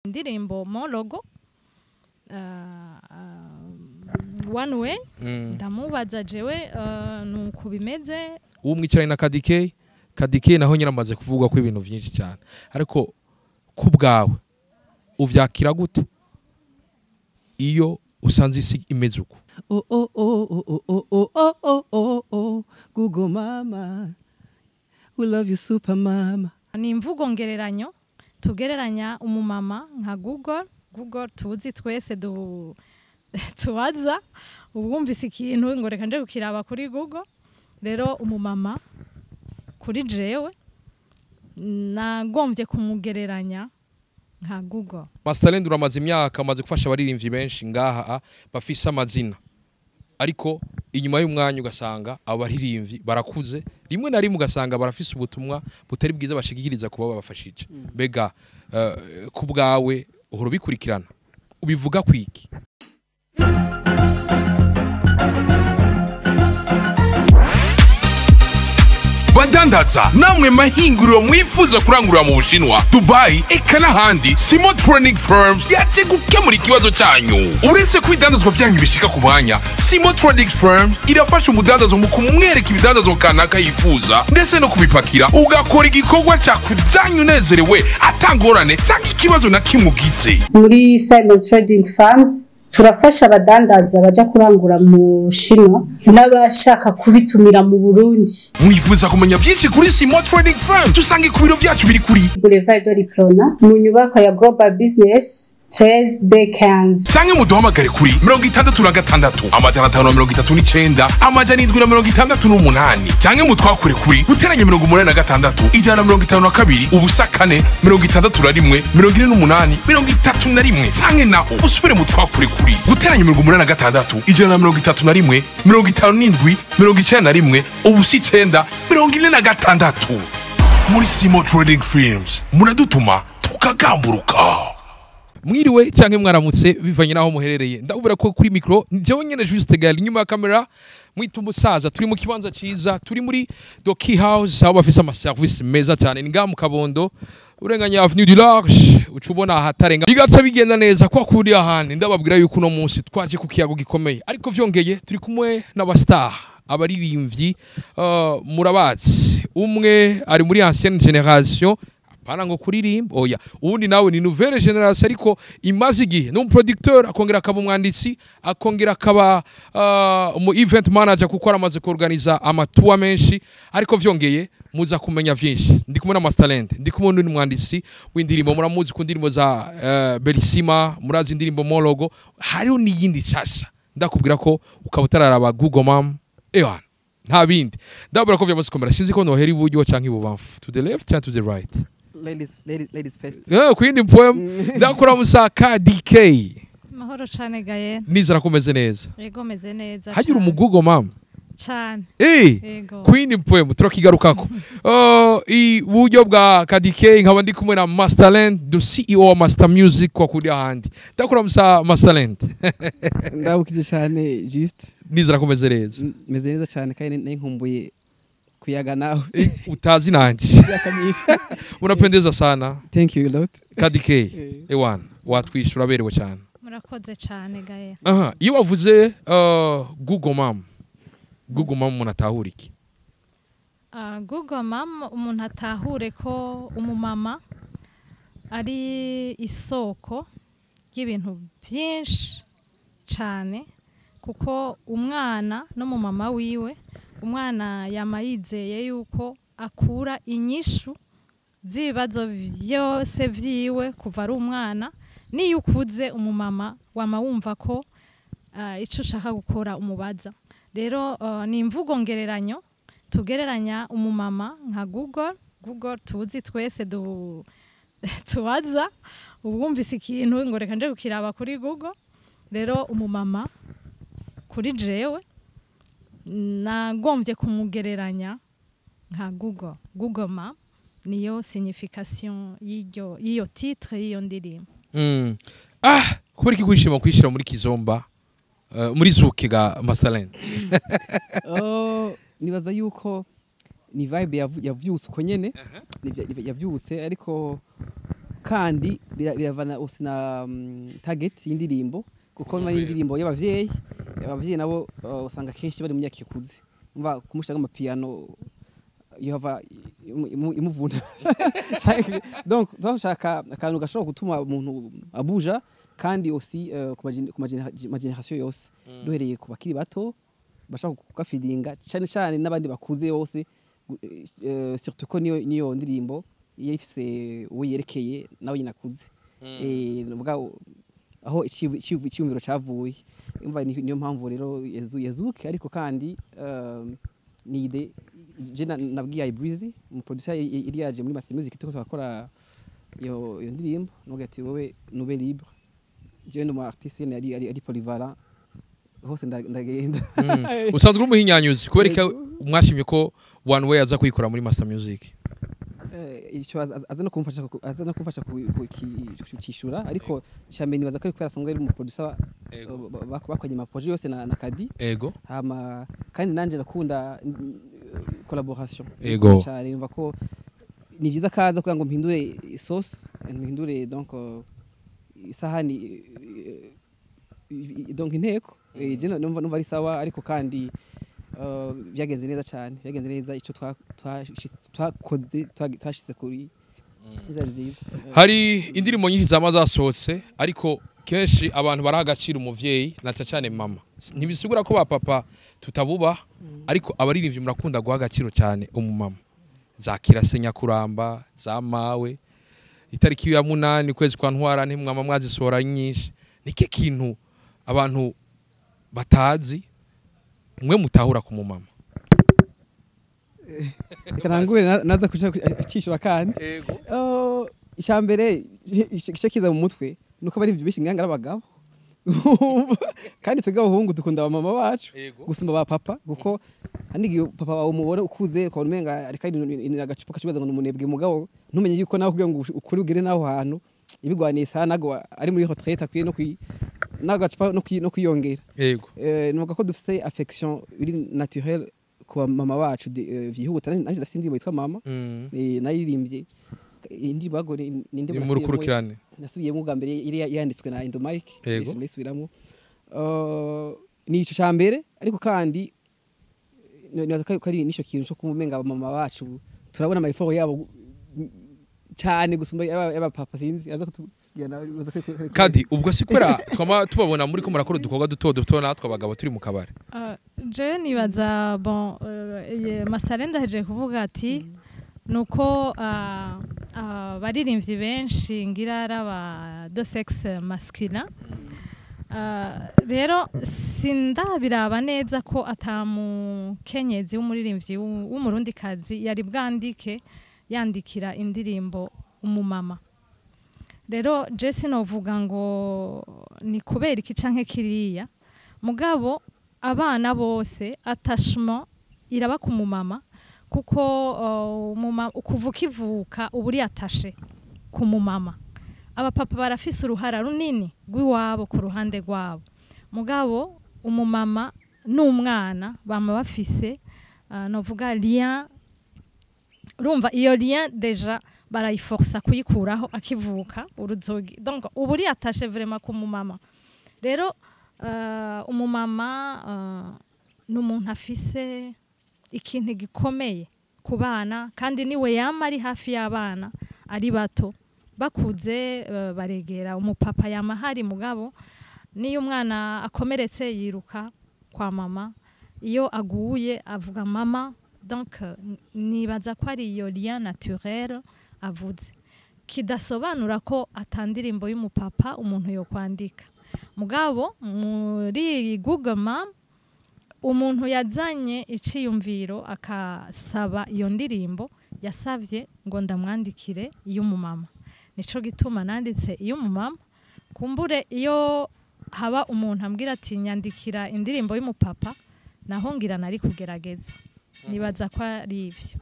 Indirimbo Mon Logo, One Way. Ndamubaza jewe nuko bimeze. Ubu mwicaranye na Kadike. Kadike naho nyine amaze kuvuga ko ibintu byinshi cyane, ariko ku bwawe uvyakira gute iyo usanze isi imeze uko? Oh oh oh oh oh oh oh oh oh oh, Google mama, we love you, super mama. Ni imvugo ngereranyo, tugereranya umumama nka Google. Google tuzi twese tubaza, ubwumvise ikintu ngo reka nje kukiraba kuri Google. Rero umumama kuri jewe nagombye kumugereranya nka Google. Masterland, uramaze imyaka, amaze gufasha abaririmbyi benshi ngaha bafise amazina, ariko inyuma y'umwanya ugasanga abo baririmbyi barakuze, rimwe na rimwe ugasanga barafise ubutumwa butari bwiza bashigikiriza kuba babafashije. Mbega ku bwawe uhora ubikurikirana, ubivuga kwiki? Badandaza namwe mahinguriro mwifuza kurangurira mu Bushinwa, Dubai eka n'ahandi, Simo Trading Firms yaje gukemura ikibazo cyanyu. Uretse ko ibidandazwa byanyu bishika ku mwanya, Simo Trading Firms irafasha umudandazo mu kumwereka ibidandazwa kanaka yifuza, ndetse no kubipakira, ugakora igikorwa cyakujyanye unezerewe, atangorane cyangwa ikibazo na kimwe ugize. Muri Simon Trading Farms turafasha abadandaza baja kurangura mu Bushinwa n'abashaka kubitumira mu Burundi. Mwifuza kumenya byinshi kuri Simo Trading Firms, dusange ku biro byacu biri kuri Boulevard de l'Uprona, mu nyubako ya Global Business 13 B15. Canke muduhamagare kuri 66 539 768, canke mutwakure kuri +86 152 04 48 31, canke naho usubire mutwakure kuri +86 131 57 91 09 46. Muri Simo Trading Firms muradutuma tukagamburuka. Mwiriwe canke mwaramutse bivanye naho muherereye. Ndakubwira ko kuri micro jewe nyene Juste Gal, inyuma ya kamera mwita umusaza. Turi mu kibanza ciza, turi muri The Key House, aho bafise ama service meza cyane. Ni ngaha mu Kabondo, urenganya Avenue du Large uca ubona ahatarenga, bigaca bigenda neza kwa kuri ahandi. Ndababwira yuko uno munsi twaje ku kiyago gikomeye, ariko vyongeye turi kumwe n'aba star, abaririmbyi murabazi. Umwe ari muri ancienne génération, apana ngo kuririmba, oya, uwundi nawe ni nouvelle génération ariko imaze igihe. Ni umuproducteur, akongera akaba umwanditsi, akongera akaba umu event manager, kuko aramaze kuorganiza amatuwa menshi. Ariko vyongeye muza kumenya vyinshi. Ndi kumwe na Masterland, ndi kumwe n'undi mwanditsi w'indirimbo muramuzi ku ndirimbo za Belisima, murazi indirimbo Mologo, hariho n'iyindi nshasha. Ndakubwira ko ukaba utararaba Google Mam, ewana nta bindi. Ndabura ko vyamaze komera. Sinzi ko nohera iburyo canke ibubamfu, to the left canke to the right. Ladies, ladies, ladies first. Kwindi poem ndakura musa KDK. Mahoro cane, Gaye. Nizera ko umeze neza. Yego, meze neza. Hagira Cane. Umugugo mama. Cane. Yego. Queen poem turakigarukako. Iburyo bwa KDK nkaba ndi kumwe na Masterland, the CEO wa Master Music kwa kuri ahandi. Ndakura musa Masterland. Ndabukize cyane, Juste. Nizera ko umeze neza. Meze neza cyane kandi nari nkumbuye kuyaga nawe. Utazi nanje. Imyaka myinshi. Unapendeza sana. Thank you a lot. KDK, ewana watwishyura, aberewe cyane. Murakoze cane, Gaye. Aha, iyo wavuze Google Mam, Google Mam umuntu atahura iki? Google Mam, umuntu atahure ko umumama ari isoko ry'ibintu byinshi cane, kuko umwana n'umumama wiwe, umwana yama yizeye yuko akura inyishu z'ibibazo byose vyiwe kuva ari umwana. Niyo ukuze, umumama wama wumva ko ico ushaka gukora umubaza. Rero ni imvugo ngereranyo, tugereranya umumama nka Google. Google tuzi twese tubaza, ubwumvise ikintu ngo reka nje kukiraba kuri Google. Rero umumama kuri jewe nagombye kumugereranya nka Google. Google ma niyo signification y'iryo y'iyo titre y'iyo ndirimbo. Ah, kubera iki kwishima kwishira muri kizomba, muri zouk ga Masterland? Oh, nibaza yuko ni vibe yavyutse uko nyene. Yavyutse, ariko Kandi biravana aussi na target y'indirimbo, kuko niba ari indirimbo y'abavyeyi, abavyeyi nabo usanga kenshi bari mu myaka ikuze, umva kumushira amapiano yohava imuvuna. Donc twashaka akantu gashobora gutuma umuntu abuja, kandi aussi ku ma génération yose, duhereye ku bakiri bato bashaka kugafiringa cyane cyane n'abandi bakuze bose, surtout ko niyo ndirimbo iyo ifise uwo yerekeye nawe nyine akuze. Nuvuga aho iciyumviro cavuye, umva niyo mpamvu rero yazuke. Ariko kandi ni idée je nabwiye Ibreezy, mu producer yari yaje muri Master Music tuko twakora iyo ndirimbo, nuvuga ati: "Wowe nube libre, jewe ndi umu artiste nyene ari polyvalent hose, ndagenda." Usanzwe uri umuhinyanyuzi, kubera ko mwashimye ko One Way aza kuyikora muri Master Music? Ico aza no kumfasha kukishura, ariko cyambere nibaza ko ari kubera asanzwe ari umu producer, bakoranye ama projet yose na Kadi. Hama kandi nanje nakunda collaboration cyane, numva ko ni vyiza kaza kugira ngo mpindure sauce, mpindure donc isahani, donc inteko. Je numva ari sawa, ariko kandi byagenze neza cyane, byagenze neza. Ico twakoze twashitse kuri nziza nziza. Hari indirimbo nyinshi zama zasohotse, ariko kenshi abantu baraha agaciro umuvyeyi, na cyane cyane mama. Ntibisigura ko ba papa tutabuba, ariko abaririmbyi murakunda guha agaciro cyane umumama, za Kirase Nyakuramba, za Mawe, itariki ya 8 ukwezi kwa Ntwara ntimwama mwazisohora nyinshi. Nike kintu abantu batazi mwe mutahura ku mumama? Reka ntangure naza kuca acishura kandi. Ego. Icambere igice kiza mu mutwe nuko abaririmbyi benshi nganga ari abagabo, kandi twebwe abahungu dukunda abamama bacu gusumba ba papa, kuko hari n'igihe papa wawe umubona ukuze ukabona umenga ariko arinira agacupa, kacibaza ngo ni umunebwe, mugabo ntumenye yuko nawe kugira ngo ukure ugere n'aho hantu ibigwaniye sana, nago ari muri retraite akwiye no n'agacupa no kwiyongera. Nuvuga ko dufise affection iri naturelle ku mama bacu vyihuta. Nanje ndafise indirimbo yitwa Mama. Naririmbye indirimbo ahubwo ni indirimbo Ni mu rukurikirane. Nasubiyemo bwa mbere yari yanditswe na Indo Mike. Ndayisubiramwo. Ni ico ca mbere, ariko kandi nibaza ko ari nico kintu co kumumenga mama bacu turabona ama effort yabo cyane gusumba y'aba papa. Sinzi aza kutubwira nawe, baza Kandi ubwo si kubera twama tubabona muri ko murakora udukorwa duto duto, natwe abagabo turi mu kabari? Jewe nibaza, bon, Masterland ahejeje kuvuga ati nuko abaririmbyi benshi ngira ari aba de sexe masculin. Rero sindabiraba neza ko atamukenyezi w'umuririmbyi w'umurundikazi yari bwandike yandikira indirimbo umumama. Rero je sinovuga ngo ni kubera iki canke kiriya, mugabo abana bose attachement iraba ku mumama, kuko kuva ukivuka uba uri attaché ku mumama. Abapapa barafise uruhara runini rw'iwabo ku ruhande rwabo, mugabo umumama n'umwana bama bafise novuga lien. Urumva iyo lien déjà barayiforsa kuyikuraho akivuka uruzogi, donc uba uri attaché vraiment ku mumama. Rero umumama ni umuntu afise ikintu gikomeye ku bana, kandi niwe yama ari hafi y'abana ari bato. Bakuze baregera umupapa, yama ahari, mugabo niyo umwana akomeretse yiruka kwa mama, iyo aguye avuga mama. Donc nibaza ko ari iyo lien naturel avuze, kidasobanura ko atandirimbo y'umupapa umuntu yo kwandika. Mugabo muri Google Mom, umuntu yazanye iciyumviro akasaba iyo ndirimbo, yasavye ngo ndamwandikire iy'umumama, nico gituma nanditse iy'umumama. Kumbure iyo haba umuntu ambwira ati: "Nyandikira indirimbo y'umupapa," naho ngira nari kugerageza. Nibaza ko ari ivyo.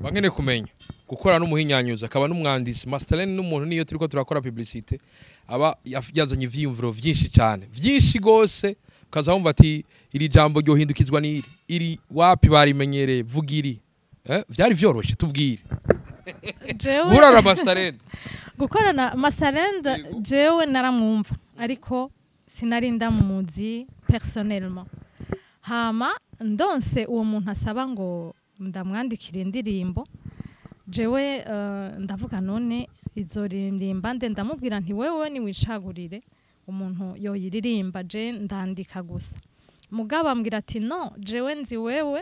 Bangene kumenya gukora n'umuhinyanyuzi akaba n'umwanditsi Masterland, n'umuntu niyo turiko turakora publicité aba yazanye ivyiyumviro vyinshi cyane, vyinshi gose, ukaza wumva ati: "Iri jambo ryohindukizwa n'iri, iri wapi barimenyereye, vuga iri." Vyari vyoroshe? Tubwire. Jewe Burara Masterland. Gukorana Masterland, jewe naramwumva ariko sinari ndamuzi personnellement. Hama ndonse uwo muntu asaba ngo ndamwandikira indirimbo, jewe ndavuga: "None izoririmba nde?" Ndamubwira nti: "Wewe niwicagurire umuntu yoyiririmba, je ndandika gusa." Mugabo ambwira ati: "No, jewe nzi wewe,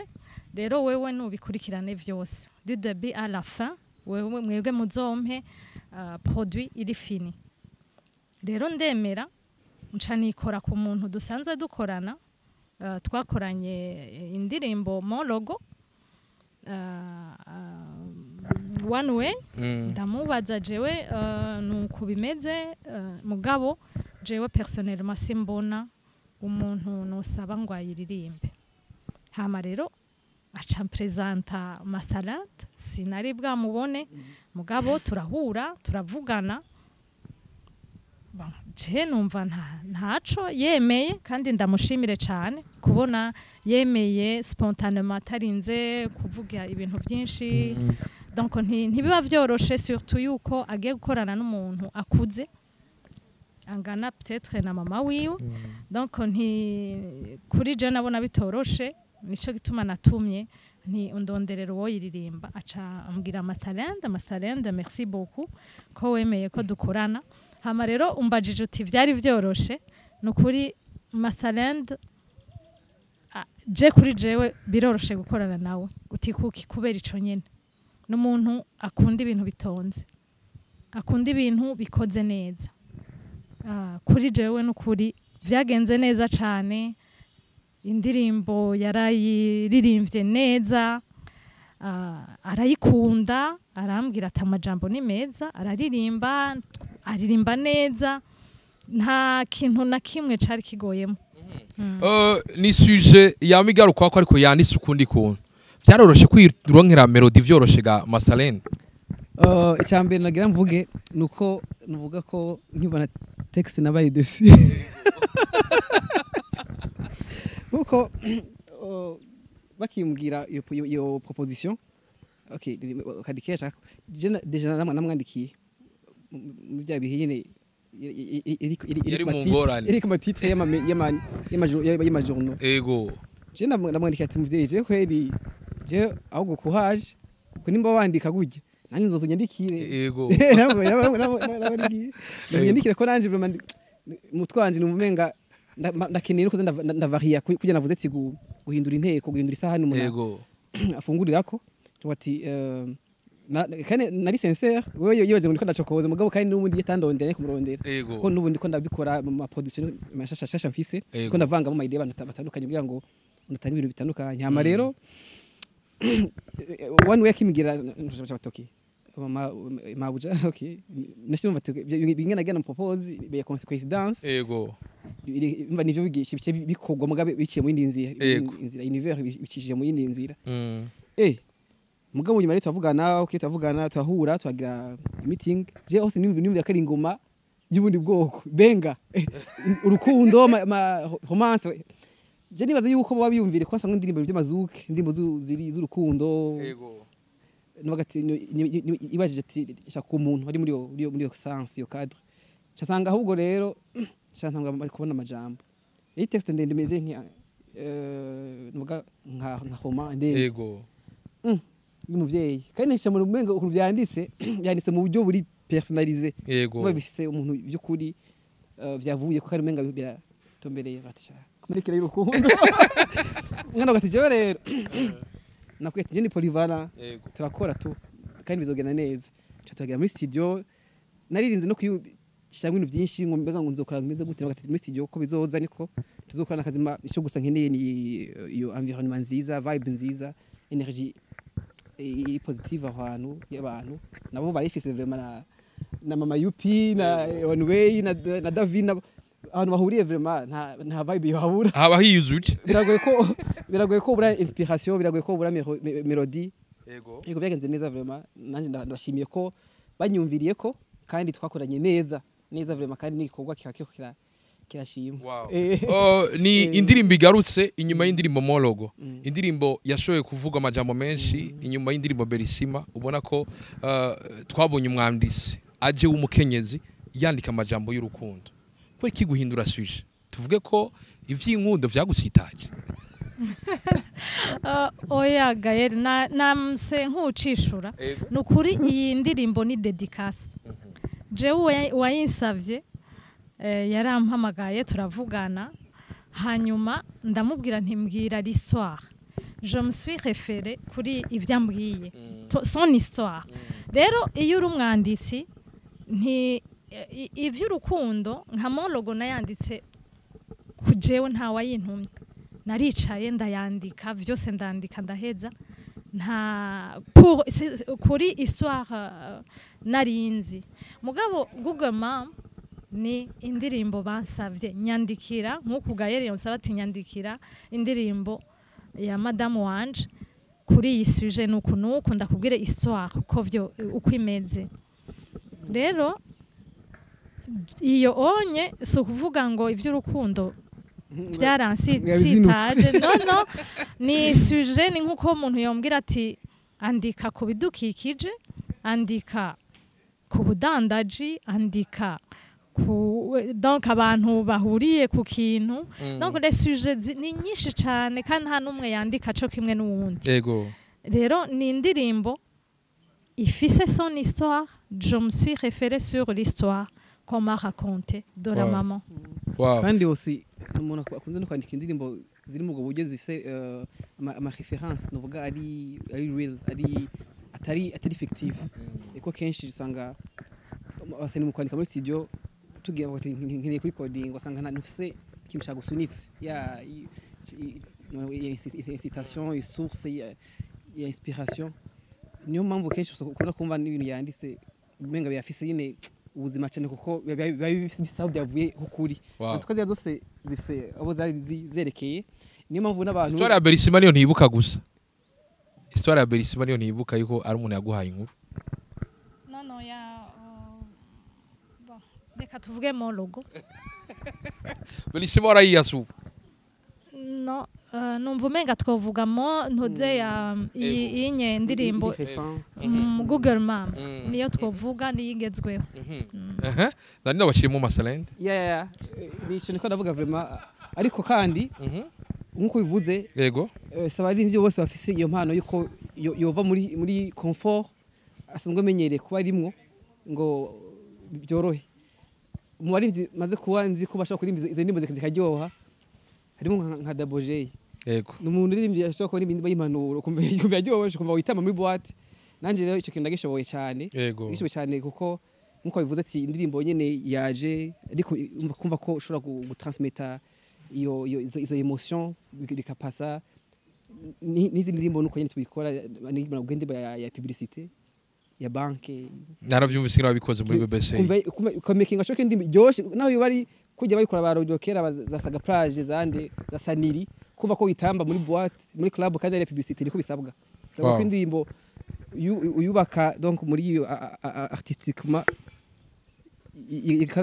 rero wewe nubikurikirane vyose du début à la fin, wewe mwebwe muzompe produit iri fini." Rero ndemera, nca nikora ku muntu dusanzwe dukorana, twakoranye indirimbo Mon Logo, One Way. Ndamubaza: "Jewe nuko bimeze, mugabo jewe personnellement simbona umuntu nosaba ngo ayiririmbe." Hama rero aca mpresenta Masterland. Sinari bwamubone, mugabo turahura, turavugana. Bon, je numva ntaco yemeye, kandi ndamushimire cane kubona yemeye spontanément, atarinze kuvuga ibintu byinshi. Donc ntibiba vyoroshe, surtout yuko agiye gukorana n'umuntu akuze angana peut-être na mama wiwe. Donc nti kuri je nabona bitoroshe, nico gituma natumye nti: "Undonderera uwo yiririmba." Aca ambwira Masterland. Masterland, merci beaucoup ko wemeye ko dukorana. Hama rero umbajije uti: "Vyari vyoroshe?" Nukuri Masterland, je kuri jewe biroroshe gukorana nawe. Uti: "Kuki?" Kubera ico nyene, n'umuntu akunda ibintu bitonze, akunda ibintu bikoze neza. Kuri jewe n'ukuri vyagenze neza cane. Indirimbo yarayiririmbye neza, arayikunda, arambwira ati: "Amajambo ni meza." Araririmba, aririmba neza, nta kintu na kimwe cari kigoyemo. Ni sujet yama igarukwako ariko yanditse ukundi kuntu. Vyaroroshe kwironkera melody, vyoroshe ga Masterland? Icya mbere nagira mvuge nuko nuvuga ko nkibona texte nabaye déçu, kuko bakimbwira iyo proposition, okay, kadikesha je déjà namwandikiye mu bya bihe nyene Yari mu ngorane. Iri ku ma titre y'ama journaux. Je ndamwandikiye ati: "Muvyeyi, je kweri je ahubwo kuhaje kuko nimba wandika gutya, nanjye nzoza nyandikire." Nyandikire ko nanje vraiment umutwe wanje numva umenga ndakeneye no kuza ndavariya kugira navuze ati guhindura inteko, guhindura isahani umuntu afungurirako. Tuvuga ati kandi nari sincère, wewe yibaje ngo ndiko ndacokoza, mugabo kandi n'ubundi yatandondera kumurondera, ko n'ubundi ko ndabikora mu ma production mashasha mfise, ko ndavangamo ama idées y'abantu batandukanye kugira ngo unatange ibintu bitandukanye. Hama rero One Way akimbwira batoki mama mabuja, okay, nashimva bingana gana propose be coincidence. Mva nivyo bigisha bice bikorwa mugabe biciye mu yindi nzira, inzira univers bicishije mu yindi nzira. Mugabo nyuma rero turavugana, okay, turavugana, turahura, turagira meeting. Je hose nimva ko ari ingoma y'ubundi bwoko, benga urukundo, ma romance. Je nibaza yuko baba biyumvire ko basanga indirimbo by'amazuke, indirimbo ziri z'urukundo. Nubaga ati ibajije ati shaka umuntu ari muri iyo sens, iyo cadre. Casanga ahubwo rero cantanga bari kubona amajambo, iyi texte ndende imeze nka nuvuga nka roman ndende y'umuvyeyi, kandi nisha mu rumengo ukuntu vyanditse, yanditse mu buryo buri personnalisé, kuba bifise umuntu by'ukuri vyavuye ko kandi umenga biratombereye. Batisha kumerekera y'urukundo mwana gati jewe rero nakwiye ati je ni polyvalent, turakora tu kandi bizogenda neza. Tuca turagera muri studio, naririnze no kuyishyiramo ibintu byinshi ngo mbega ngo nzokora meze gute. Bagati muri studio ko bizoza niko tuzokora n'akazima. Icyo gusa nkeneye ni iyo environnement nziza, vibe nziza, energy iri positive aho hantu y'abantu nabo barifise vraiment, na mama Yupi na One Way na David ahantu bahuriye vraiment nta vibe yohabura. Haba hiyuzuje. Biragoye ko ubura inspiration, biragoye ko ubura melody. Yego, byagenze neza vraiment. Nanjye ndabashimiye ko banyumviriye ko kandi twakoranye neza neza vraiment, kandi n'igikorwa kiba kiriko kirashimwa. Oh, ni indirimbo igarutse inyuma y'indirimbo Mologo, indirimbo yashoboye kuvuga amajambo menshi inyuma y'indirimbo Berisima. Ubona ko twabonye umwanditsi Aje w'umukenyezi yandika amajambo y'urukundo. Kubera iki guhindura sujet? Tuvuge ko ivy'inkundo vyagusitaje? Oya Gael, na namse nkucishura. Nukuri iyi ndirimbo ni dédicace. Jewe wayinsavye yarampamagaye, turavugana, hanyuma ndamubwira ntimbwira l'histoire. Je me suis référé kuri ivyambwiye, son histoire. Rero iyo uri umwanditsi, nti ivy'urukundo nka mon logo nayanditse ku jewe, nta wayintumye, naricaye ndayandika vyose, ndandika ndaheza, nta pour kuri histoire narinzi. Mugabo Google Mom ni indirimbo bansavye, nyandikira, nk'uku Gael yansaba ati nyandikira indirimbo ya madamu wanje kuri iyi sujet, nuku nuku, ndakubwire histoire uko vyo uko imeze. Rero iyo onye si ukuvuga ngo ivy'urukundo byaransitaje, no, ni sujet, ni nkuko umuntu yombwira ati andika ku bidukikije, andika ku budandaji, andika ku donc abantu bahuriye ku kintu. Donc les sujets ni nyinshi cyane, kandi nta n'umwe yandika co kimwe n'uwundi. Rero ni indirimbo ifise son histoire. Je me suis référée sur l'histoire qu'on m'a racontée de la maman. Kandi aussi ni umuntu akunze no kwandika indirimbo ziri mu ubwo buryo, zifise ama référence, nuvuga ari real, ari atari fictive, eko kenshi usanga abasani mu kwandika muri studio tugiye bati nkeneye kuri recording, usanga nta ntufise ikintu cagusunitse ya incitation, source ya inspiration. Niyo mpamvu kenshi ukunda kumva n'ibintu yanditse umenga biyafise nyine ubuzima cyane, kuko biba bisa aho byavuye kuri. Tukaziya zose zifise abo zari zerekeye, niyo mpamvu n'abantu Histoire ya Berisima niyo ntibuka gusa. Histoire ya Berisima niyo ntibuka yuko ari umuntu yaguhaye inkuru. Non, ya bon, reka tuvuge mon logo. Berisima warayiyasuba? No, numva umenga twovuga mo ntuze ya iyi nye ndirimbo Google Map, niyo twovuga, niyo igezweho. Aha nari nabashirimo Masalende. Yeah, ni ico niko ndavuga vraiment, ariko kandi nkuko bivuze, si abaririmbyi bose bafise iyo mpano yuko yova muri confort asanzwe amenyereye kuba arimwo ngo byorohe. Mu baririmbyi maze kuba nzi ko bashobora kuririmba izo ndirimbo zikaryoha, harimo nka Double J. Ni umuntu uririmbyi ashobora kubona indirimbo y'impanuro, ukumva yaryohewe, ukumva witama muri boîte. Nanje rero ico kintu ndagishoboye cyane. Ndagishoboye cyane, kuko nkuko bivuze ati indirimbo nyene yaje, ariko kumva ko ushobora gutransmeta iyo izo émotion bikapasa. N'izindi ndirimbo nuko nyene tubikora, ni indirimbo ya publicité ya banke. Naravyumvise ngira babikoze muri BBC. Kumva ukamekinga shoke indirimbo iryoshe, naho iyo bari kujya bayikora ba radio kera za Saga Plage, zande za Saniri, kumva ko witamba muri boîte, muri club, kandi ari publicité, niko bisabwa. Bisabwa ko indirimbo uyubaka donc muri iyo artistiquement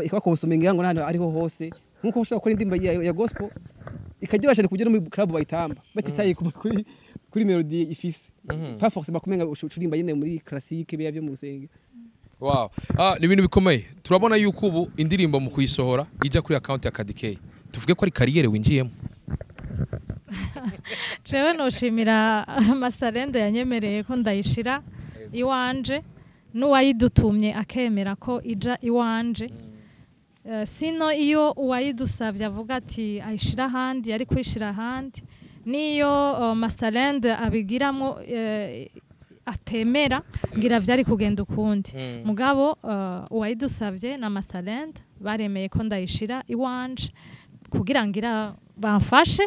ikaba consommé, ngira ngo n'ahantu ariho hose, nkuko ushobora gukora indirimbo ya gospel ikaryoha cyane kugera muri club bayitamba batitaye kuri melody ifise, pas forcément kumenga ucurimba nyene muri classique biya byo mu rusenge. Wow. Ah, ni ibintu bikomeye. Turabona yuko ubu indirimbo mu kuyisohora ijya kuri account ya Kadie. Tuvuge ko ari carrière winjiyemo? Jewe noshimira Masterende yanyemereye ko ndayishira iwanje, n'uwayidutumye akemera ko ija iwanje. Sino iyo uwayidusavye avuga ati ayishira ahandi, yari kuyishira ahandi. Niyo Masterland abigiramo atemera, ngira vyari kugenda ukundi. Mugabo uwayidusavye na Masterland baremeye ko ndayishira iwanje kugira ngira bamfashe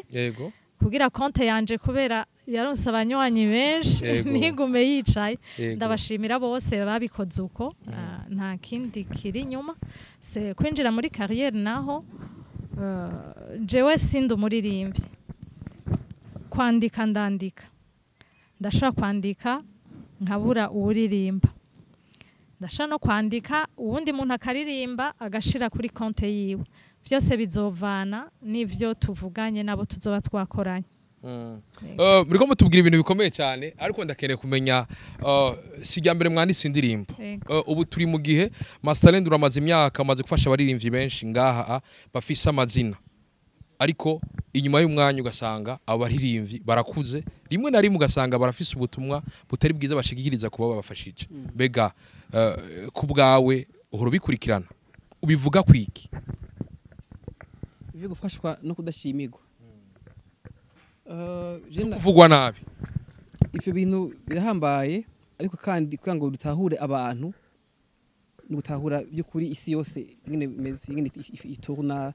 kugira konte yanje, kubera yaronse abanywanyi benshi, ntigume yicaye. Ndabashimira bose babikoze uko. Nta kindi kiri inyuma, se kwinjira muri carrière naho, jewe sindi umuririmbyi. Kwandika ndandika, ndashobora kwandika nkabura uwuririmba, ndashobora no kwandika uwundi muntu akaririmba agashira kuri konte yiwe. Byose bizovana n'ivyo tuvuganye nabo tuzoba twakoranye. Muriko mutubwira ibintu bikomeye cyane, ariko ndakeneye kumenya, si irya mbere mwanditse indirimbo. Ubu turi mu gihe Masterland uramaze imyaka, amaze gufasha abaririmbyi benshi ngaha bafise amazina, ariko inyuma y'umwanya ugasanga abo baririmbyi barakuze, rimwe na rimwe ugasanga barafise ubutumwa butari bwiza bashigikiriza kuba babafashije. Mbega ku bwawe uhora ubikurikirana, ubivuga kwiki? Ivyo gufashwa no kudashimirwa, Kuvugwa nabi. Ivyo bintu birahambaye, ariko kandi kugira ngo dutahure abantu ni gutahura by'ukuri isi yose ingene imeze, ingene ituruna,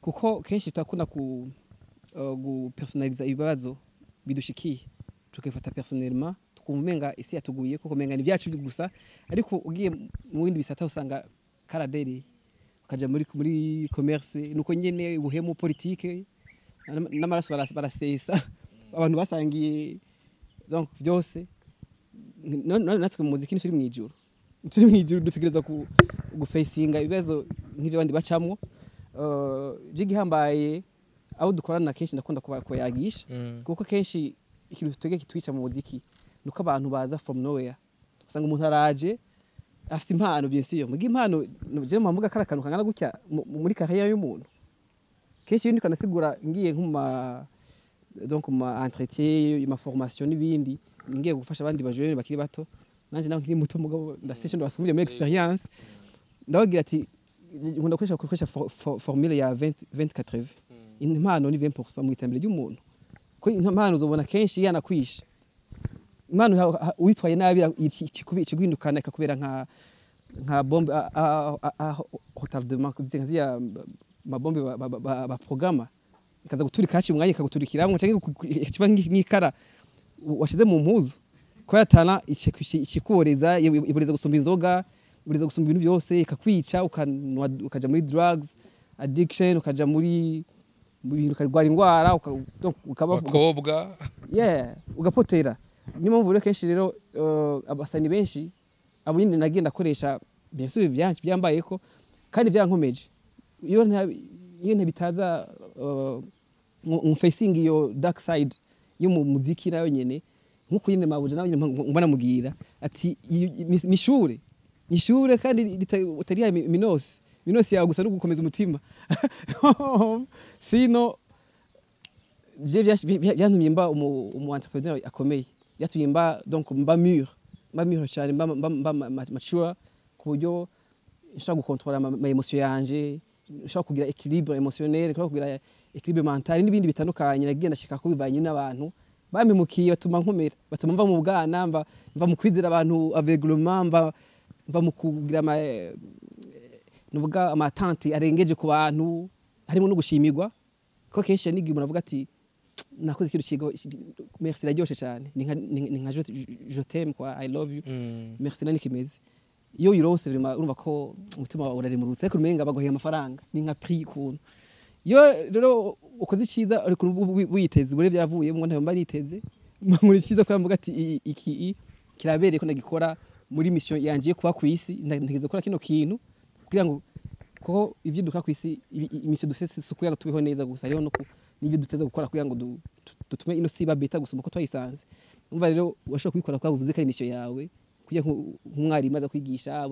kuko kenshi turakunda ku gupersonaliza ibibazo bidushikiye, tukifata personnellement, tukumva umenga isi yatuguye, kuko umenga ni ibyacu gusa. Ariko ugiye mu bindi bisata usanga karadereye, ukaja muri commerce nuko nyene, ubuhemu, politique, n'amaraso barasesa abantu basangiye, donc byose. Natwe mu muziki ntituri mw'ijuru, turi mw'ijuru, dutegereza ku gufacinga ibibazo nk'ivyo abandi bacamwo. Igihambaye abo dukorana kenshi ndakunda kubayagisha, kuko kenshi ikintu twebwe kitwica mu muziki nuko abantu baza from nowhere. Usanga umuntu araje afite impano, bien sûr, muga impano je mpamvuga kari akantu kangana gutya muri carrière y'umuntu. Kenshi iyo ndiko nasigura, ngiye nko mu ma donc mu ma entretien, ma formation n'ibindi, ngiye gufasha abandi bajene bakiri bato, nanje naho nkiri muto mugabo ndasisho ndabasubiye muri expérience, ndababwira ati nkunda gukoresha formule ya 20 20 80. Impano ni 20% mu iterambere ry'umuntu, ko impano uzobona kenshi yanakwishe. Impano witwaye nabi ikiguhindukana, ikakubera nka bombe à retardement, nka ziriya mabombe ba programa, ikaza guturika haciye umwanya, ikaguturikiramwo, canke ikiba nk'ikara washize mu mpuzu, ko yatana ikikuboreza, iboreza gusumba inzoga, iboreza gusumba ibintu byose, ikakwica, ukanwa, ukaja muri drugs addiction, ukaja muri mu bintu, ukarwara ingwara, donc ukaba Abakobwa. Yeah, ugapotera. Niyo mpamvu rero kenshi rero abasani benshi abo nyine nagenda akoresha, bien sûr byambayeko kandi byarankomeje. Iyo ntabitaza facing iyo dark side yo mu muziki nayo nyene, nkuko nyene mabuja nawe nyene mbona mugira ati ni ishure kandi utari ya minosi yawe gusa no gukomeza umutima. Sino je byantumye mba umu entrepreneur akomeye, byatumye mba donc mba mûr cyane, mba mature ku buryo nshobora gukontrola ama émotion yanje, nshobora kugira équilibre émotionnel, nshobora kugira équilibre mental n'ibindi bitandukanye. Nagiye ndashika ko bivanye n'abantu bampemukiye, batuma nkomera, batuma mva mu bwana, mva mu kwizera abantu aveuglement, mva mu kugira ama nuvuga amatante arengeje ku bantu, harimo no gushimirwa, ko kenshi n'igihe umuntu avuga ati nakoze ikintu kigo, merci, iraryoshe cyane, ni nka je t'aime quoi, I love you, merci nani kimeze. Iyo uyironse vraiment urumva ko umutima wawe uraremurutse, ariko umenga baguheye amafaranga, ni nka prix kuntu. Iyo rero ukoze icyiza ariko witeze bure byaravuyemo, ntayo mba niteze muri icyiza, kubera mvuga ati iki kirabereye ko ndagikora muri mission yanje yo kuba ku isi, ntegereza gukora kino kintu kugira ngo, kuko ivyo dukora ku isi, mission dufise si ukugira ngo tubeho neza gusa, hariho no n'ibyo duteza gukora kugira ngo dutume ino si iba better gusumba uko twayisanze. Umva rero, washobora kubikora kuko uvuze ko ari mission yawe, kugira nk'umwarimu aza kwigisha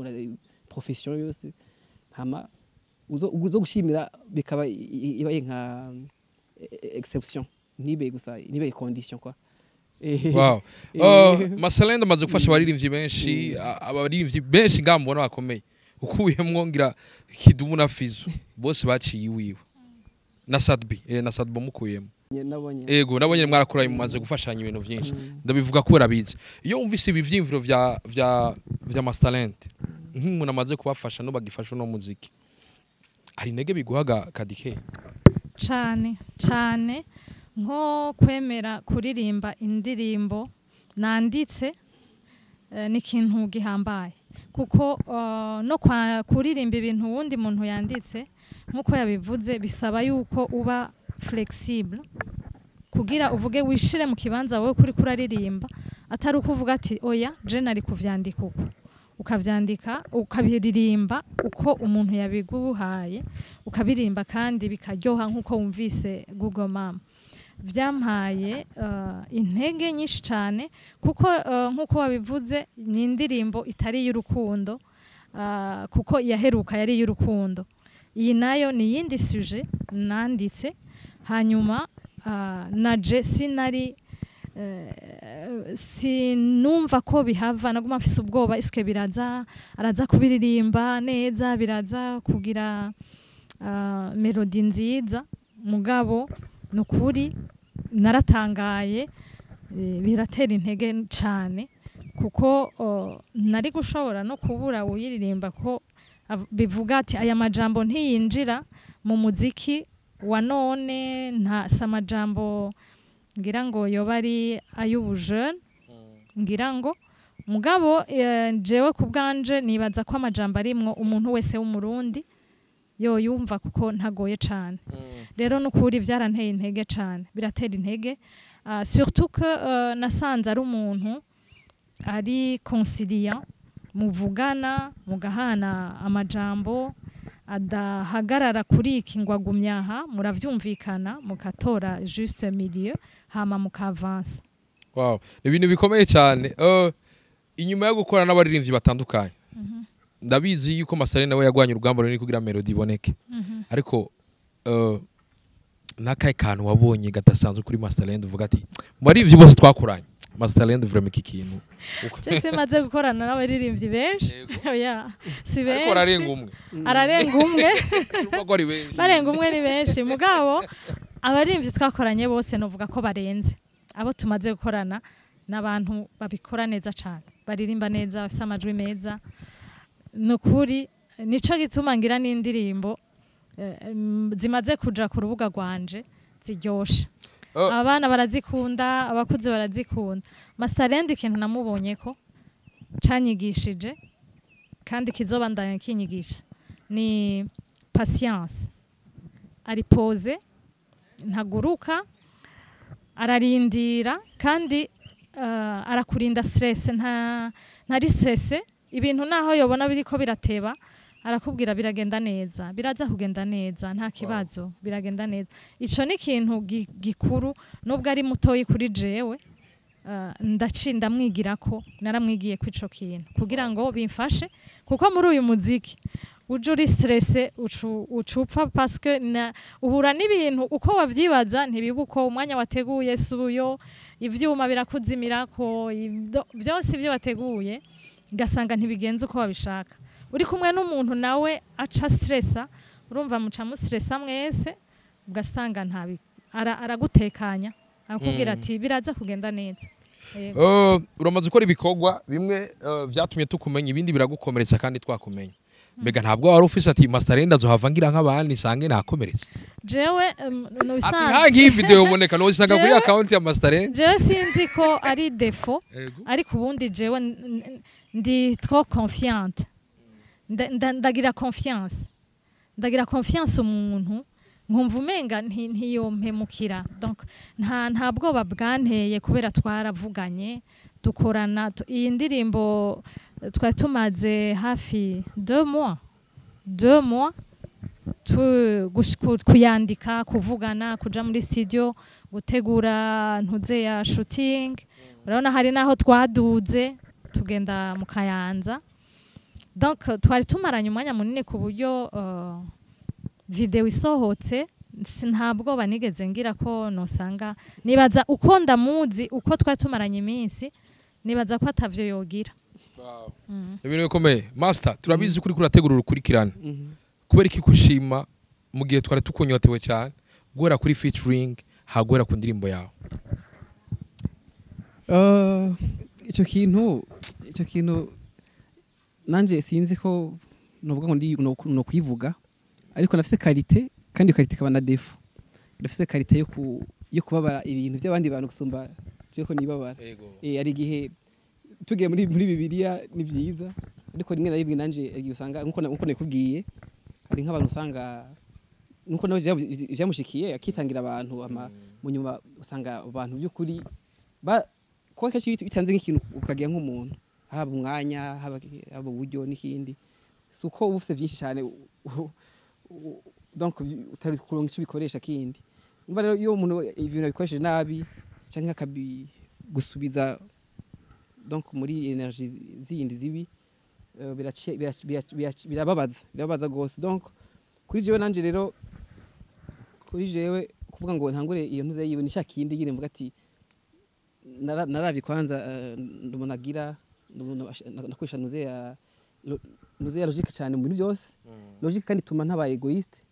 profession yose, hama uzo gushimira bikaba ibaye nka exception, ntibe gusa, ntibe condition quoi. Wow. Masterland amaze gufasha abaririmbyi benshi, abaririmbyi benshi ngaha mubona bakomeye, ukuyemwo ngira Kidumu na Fizo, bose baciye iwiwe na Sadbi, na Sadbo mukuyemo. Nabonye. Ego, nabonye mwarakoranye, mumaze gufashanya ibintu vyinshi. Ndabivuga kubera bizi iyo wumvise ibi vyiyumviro vya Masterland, nk'umuntu amaze kubafasha no bagifasha uno muziki, hari intege biguhaga kadike? Cane cane, nko kwemera kuririmba indirimbo nanditse ni ikintu gihambaye, kuko no kuririmba ibintu wundi muntu yanditse, nk'uko yabivuze, bisaba yuko uba flexible kugira uvuge, wishire mu kibanza wowe kuri kuraririmba, atari ukuvuga ati oya, je nari kuvyandika uko, ukavyandika ukabiririmba uko umuntu yabiguhaye, ukabiririmba kandi bikaryoha nk'uko wumvise Google Mama. Byampaye intege nyinshi cyane, kuko nk'uko wabivuze, ni indirimbo itari iy'urukundo, kuko iyaheruka yari iy'urukundo. Iyi nayo ni iyindi sujet nanditse. Hanyuma naje sinari sinumva ko bihava, naguma mfise ubwoba: eske biraza, araza kubiririmba neza, biraza kugira mélodie nziza? Mugabo nukuri naratangaye, biratera intege cane, kuko nari gushobora no kubura uyiririmba, ko bivuga ati aya majambo ntiyinjira mu muziki wa none, nta si amajambo ngira ngo yoba ari ay'ubujene ngira ngo. Mugabo jewe ku bwanje nibaza ko amajambo arimwo umuntu wese w'Umurundi yoyumva, kuko ntagoye cane. Rero nukuri byaranteye intege cane, biratera intege, surtout que nasanze ari umuntu ari conciliant, muvugana mugahana amajambo, adahagarara kuri iki ngo agumye aha, muravyumvikana, mukatora juste milieu, hama mukavansa. Wow, ni ibintu bikomeye cyane. Inyuma yo gukora n'abaririmbyi batandukanye, ndabizi yuko Masare nawe yagwanye urugamba runini kugira melody iboneke, ariko n'akahe kantu wabonye gadasanzwe kuri Masterland, uvuga ati mu baririmbyi bose twakoranye, Masterland vraiment iki kintu Jese maze gukorana n'abaririmbyi benshi. Oya, si Ariko benshi. ararenga umwe. Ararenga umwe. Urumva ko ari benshi. Barenga umwe ni benshi, mugabo abaririmbyi twakoranye bose novuga ko barenze. Abo tumaze gukorana n'abantu babikora neza cyane, baririmba neza, bafise amajwi meza. Ni ukuri nico gituma ngira n'indirimbo zimaze kuja ku rubuga rwanje ziryoshe. Oh. Abana barazikunda, abakuze barazikunda. Masterland, ikintu namubonye ko canyigishije kandi kizobandanya kinyigisha ni patience. Ari posé, ntaguruka, ararindira, kandi arakurinda stress, ntari stress. Ibintu naho yobona biriko birateba, arakubwira biragenda neza, biraza kugenda neza, nta kibazo, biragenda neza. Ico ni ikintu gikuru. Nubwo ari mutoyi kuri jewe, ndaci ndamwigira ko naramwigiye ko ico kintu kugira ngo bimfashe, kuko muri uyu muziki uje uri stressé ucupfa, parce que na uhura n'ibintu uko wavyibaza ntibiba uko umwanya wateguye suyo, ivyuma birakuzimirako, byose ibyo wateguye ugasanga ntibigenze uko wabishaka. Uri kumwe n'umuntu nawe aca stressa, urumva muca mustressa mwese, ugasanga ntabi aragutekanya, arakubwira ati biraza kugenda neza. Yego. Uramaze gukora ibikorwa bimwe vyatumye tukumenya, ibindi biragukomeretsa kandi twakumenya. Mbega ntabwo wari ufise ati Masterland azohava ngira nk'abandi, nsange nakomeretse? Jewe no Ati bisanzwe nta ngiyi video uboneka no usanga kuri account ya Masterland. Jewe sinzi ko ari défaut, ariko ubundi jewe ndi trop confiante. Ndagira confiance, ndagira confiance umuntu, nkumva umenga ntiyompemukira. Donc nta bwoba bwanteye, kubera twaravuganye, dukorana iyi ndirimbo twari tumaze hafi 2 mois, 2 mois kuyandika, kuvugana, kuja muri studio, gutegura ntuze ya shooting. Urabona hari naho twaduze tugenda mu Kayanza. Donc twari tumaranye umwanya munini, ku buryo video isohotse nta bwoba nigeze ngira ko nosanga. Nibaza uko ndamuzi, uko twari tumaranye iminsi, nibaza ko atavyo yogira. Ibintu bikomeye. Master, turabizi kuri kurategura urukurikirane. Kubera iki kushima mu gihe twari tukunyotewe cyane, guhera kuri featuring, haguhera ku ndirimbo yawe? Ico kintu nanje sinzi ko novuga ngo ndi no kwivuga, ariko nafise qualité, kandi qualité ikaba na défaut. Ndafise qualité yo kubabara ibintu by'abandi bantu gusumba je ko nibabara. Ari igihe tugiye muri Bibiliya ni vyiza, ariko rimwe na rimwe nanje igihe usanga nkuko nakubwiye, hari nk'abantu usanga nkuko nawe vyamushikiye, akitangira abantu, ama mu nyuma usanga abantu by'ukuri ba kuba kenshi bitanze nk'ikintu, ukagira nk'umuntu haba umwanya, haba uburyo n'ikindi, si uko uba ufise vyinshi cyane, donc utari kuronka ico ubikoresha kindi. Umva rero, iyo umuntu ibintu abikoresheje nabi canke akabigusubiza donc muri énergie zindi zibi, birababaza gose. Donc kuri jewe nanje rero, kuri jewe kuvuga ngo ntangure iyo ntuze yiwe ni kindi nyine mvuga ati naravye kwanza, ndumuna agira nakoresha nuze ya logique cyane mu bintu byose. Logique kandi ituma ntabaye égoïste,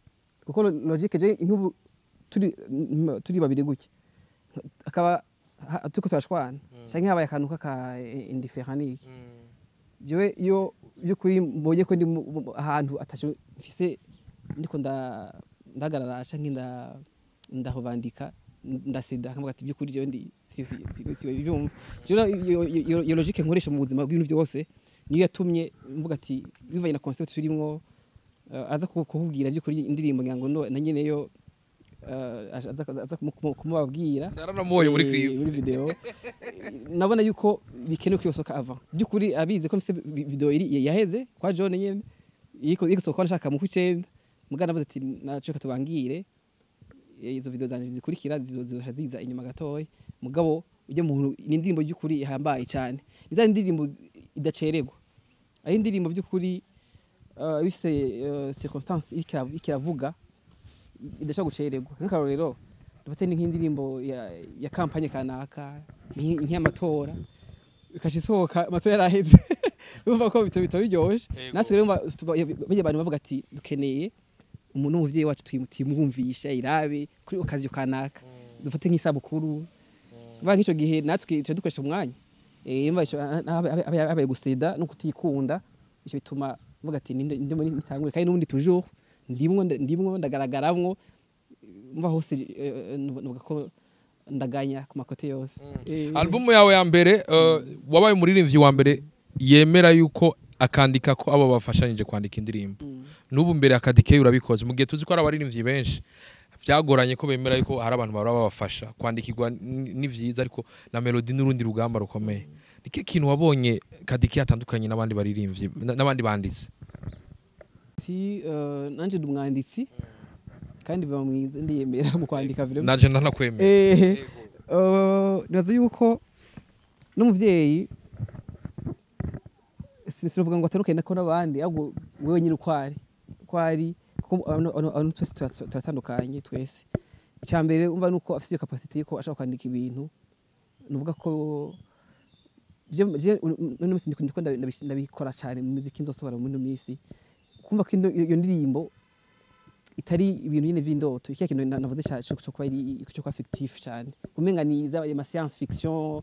kuko logique je nk'ubu turi babiri gutya, akaba turiko turashwana canke habaye akantu k'aka indifférent niki, jewe iyo by'ukuri mbonye ko ndi ahantu ataco mfise ndiko ndahagarara canke ndahovandika, ndaseda nkavuga ati by'ukuri jewe ndi si ivyumva. Jewe iyo logique nkoresha mu buzima bw'ibintu byose niyo yatumye mvuga ati bivanye na concept turimwo, aza kukubwira by'ukuri indirimbo ngira ngo na nyene yo aza kumubabwira. Naranamubonye muri clip. Muri video nabona yuko bikenewe ko yosoka avant. By'ukuri abizi ko mfise video iri yaheze kwa John nyene iriko soka nshaka mu kwicenda, mugana navuze ati naco katubangire izo video zanje zikurikira zizoca ziza inyuma gatoya. Mugabo ujya muntu ni indirimbo by'ukuri ihambaye cyane, iza indirimbo idacererwa, ari indirimbo by'ukuri bifise circonstance ikiravuga idashobora gucererwa. Nk'akarorero dufate ni nk'indirimbo ya campagne kanaka, nk'iy'amatora, ikaca isohoka amatora yaraheze, urumva ko bito biryoshe. Natwe rero burya abantu bavuga ati dukeneye umuntu w'umuvyeyi wacu tuyimwumvisha irabe kuri occasion kanaka, dufate nk'isabukuru. Vuga nk'ico gihe natwe tuca dukoresha umwanya. Imva ico habaye guseda no kutikunda, ico bituma mvuga ati ninde muri nitangure, kandi n'ubundi toujours ndimwo ndagaragaramwo mva hose, nuvuga ko ndaganya ku makote yose. Album yawe ya mbere, wabaye umuririmbyi wa mbere yemera yuko akandika ko abo bafashanyije kwandika indirimbo. N'ubu mbere akadike urabikoze, mu gihe tuzi ko hari abaririmbyi benshi byagoranye ko bemera yuko hari abantu bahora babafasha kwandikirwa. Ni vyiza, ariko na melody n'urundi rugamba rukomeye. Ni kintu wabonye Kadike atandukanye n'abandi baririmbyi n'abandi banditsi? Si nanje ndi umwanditsi kandi biba mwiza, ndiyemera mu kwandika vraiment. Naje ndanakwemera. Nibaza yuko n'umuvyeyi sinovuga ngo atandukanye nako n'abandi, ahubwo wewe nyine uko ari, kuko abantu twese turatandukanye twese. Icya mbere umva nuko afise iyo capacité yuko ashobora kwandika ibintu, nuvuga ko je uno munsi ndiko ndabikora cyane mu muziki nzosohora muri ino minsi, kumva ko iyo ndirimbo itari ibintu nyine vy'indoto, ikiya kintu navuze cyo kuba ari cyo kuba fictif cyane, kumenga ni za ma science fiction,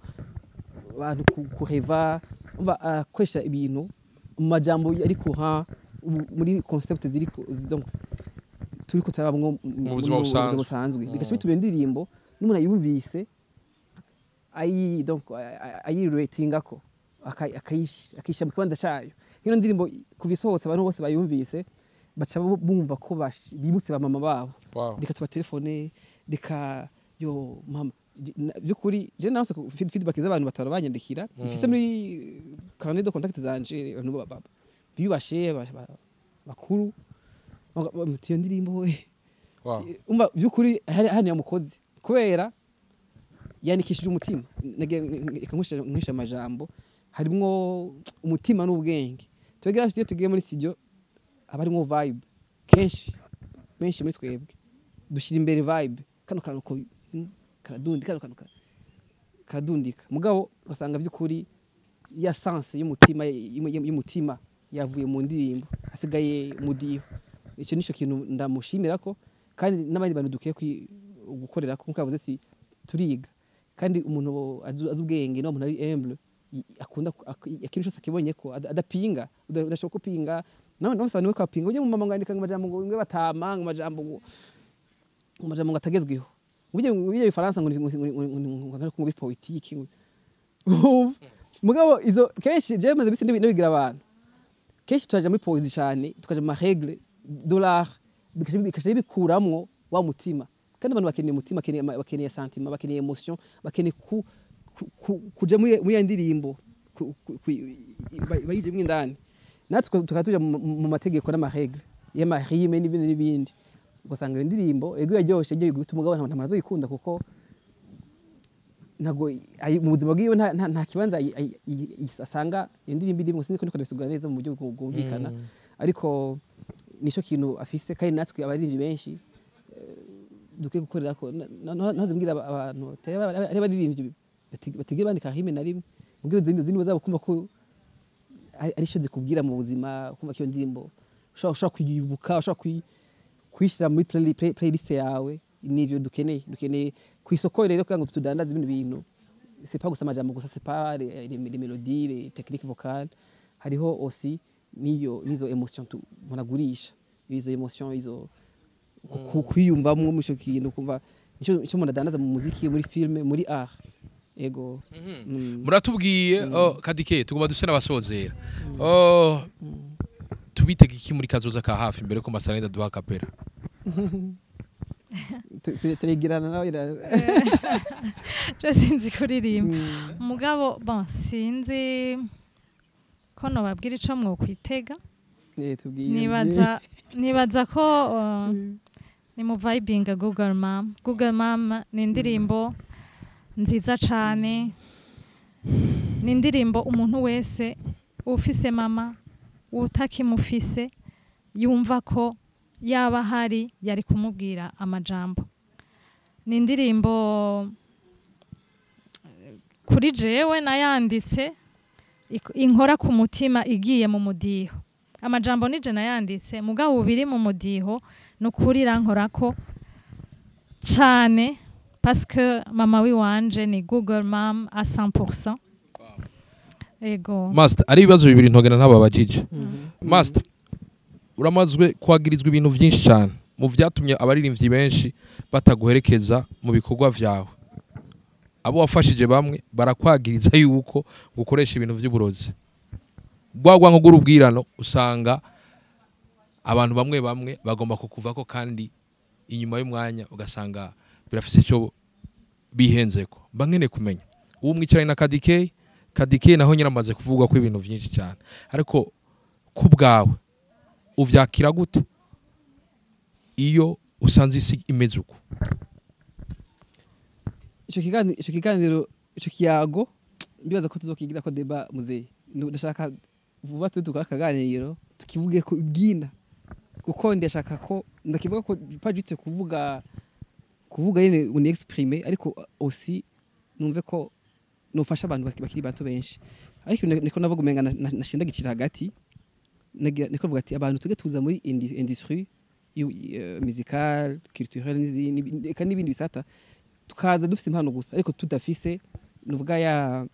abantu kureva, umva akoresha ibintu mu majambo ari courant, muri concept ziri donc turi kutarabamwo mu buzima busanzwe. Busanzwe, bigaca bituma indirimbo n'umuntu ayumvise ayi donc ayiratingako akayishyira mu kibanza cayo. Nk'ino ndirimbo kuva isohotse, abantu bose bayumvise baca bumva ko bibutse ba mama babo. Reka tubatelefone, reka yo mama. By'ukuri je naronse feedback z'abantu batara banyandikira, mfise muri carnet de contact zanje, abantu biyubashe bakuru iyo ndirimbo we. Umva by'ukuri hari yamukoze kubera yandikishije umutima. Reka nkoreshe amajambo harimwo umutima n'ubwenge. Twebwe iyo tugiye muri studio haba harimwo vibe. Kenshi benshi muri twebwe dushyira imbere vibe, kano kantu ko karadundika, kano kantu karadundika, mugabo ugasanga by'ukuri ya sens y'umutima yavuye mu ndirimbo, hasigaye umudiho. Icyo nico kintu ndamushimira ko, kandi n'abandi bantu dukwiye gukorera ko, nkuko yavuze ati turiga, kandi umuntu azi ubwenge no umuntu ari humble, akunda ikintu cyose akibonye ko adapinga, udashobora kupinga nawe nawe usanga niwe kwapinga ujye mu mama ngo andika ngo amajambo ngo batama ngo amajambo ngo atagezweho, ngo bifaransa ngo ngo bi poétique. Mugabo izo kenshi jewe maze bisi ndabigira abantu, kenshi turaja muri poésie cyane, tukaja mu règle de l'art, bikaca bikuramwo wa mutima. Kandi abantu bakeneye umutima, bakeneye sentiment, bakeneye émotion, bakeneye kuja muri ya ndirimbo bayijemwo indani. Natwe tukaba tuja mu mategeko n'ama règles y'ama rimes n'ibindi n'ibindi. Ugasanga iyo ndirimbo ego yaryoshe, igiye guhita umugabo nta azoyikunda, kuko ntago mu buzima bwiwe nta kibanza asanga iyo ndirimbo irimo. Sinzi ko ndiko ndabisigura neza mu buryo bwumvikana, ariko nico kintu afise. Kandi natwe abaririmbyi benshi dukwiye gukorera ko ntaze mbwira abantu ari abaririmbyi batigera bandika rime na rimwe, mbwira izindi zindi bazaba kumva ko ari ico zikubwira mu buzima, kumva ko iyo ndirimbo ushobora kuyibuka, ushobora kuyishyira muri playlist yawe. Nivyo dukeneye ku isoko rero kugira ngo tudandaze ibintu c'est pas gusa amajambo gusa, c'est pas les mélodies, les techniques vocales, hariho aussi niyo nizo émotion umuntu agurisha, izo émotion, izo kwiyumvamwo muri ico kintu, kumva nico umuntu adandaza mu muziki, muri film, muri art, ego. Muratubwiye, oh, Kadike, tugomba duse n'abasozera. Oh, tubitege iki muri kazoza ka hafi, mbere ko Masterland duha kapera? Turegerana nawe. Je sinzi kuririmba, mugabo bon, sinzi ko nobabwira ico mwokwitega. Tubwire. Nibaza ko ni mu vibinga Google Mom. Google Mom ni indirimbo nziza cane, ni indirimbo umuntu wese ufise mama, utakimufise, yumva ko yaba hari yari kumubwira amajambo. Ni indirimbo kuri jewe nayanditse inkora ku mutima igiye mu mudiho. Amajambo nije nayanditse, mugabo biri mu mudiho nukuri irankorako cane, parce que mama wiwanje ni Google Mom à 100%, ego. Master, ari ibibazo bibiri ntogenda ntababajije. Master, uramazwe kwagirizwa ibintu vyinshi cyane mu vyatumye abaririmbyi benshi bataguherekeza mu bikorwa vyawe. Abo wafashije bamwe barakwagiriza yuko gukoresha ibintu vy'uburozi rwagwa nko rw'urubwirano. Usanga abantu bamwe bamwe bagomba kukuvako, kandi inyuma y'umwanya ugasanga birafise icyo bihenzeko. Mba nkeneye kumenya ubu mwicaranye na Kadike. Kadike naho nyine amaze kuvuga ko ibintu vyinshi cyane, ariko ku bwawe uvyakira gute iyo usanze isi imeze uko? Ico kiganiro, ico kiyago, ndibaza ko tuzokigira ko débat muzehe. Ndashaka vuba tuze dukora akaganiro tukivuge ko ibwina, kuko ndashaka ko ndakivuga ko pas juste kuvuga nyene on exprime, ariko aussi numve ko nufasha abantu bakiri bato benshi. Ariko niko navuga umenga nashinda gicira hagati. Niko mvuga ati abantu tuge tuza muri industrie musicale, culturelle n'izindi, eka n'ibindi bisata, tukaza dufise impano gusa ariko tudafise nuvuga ya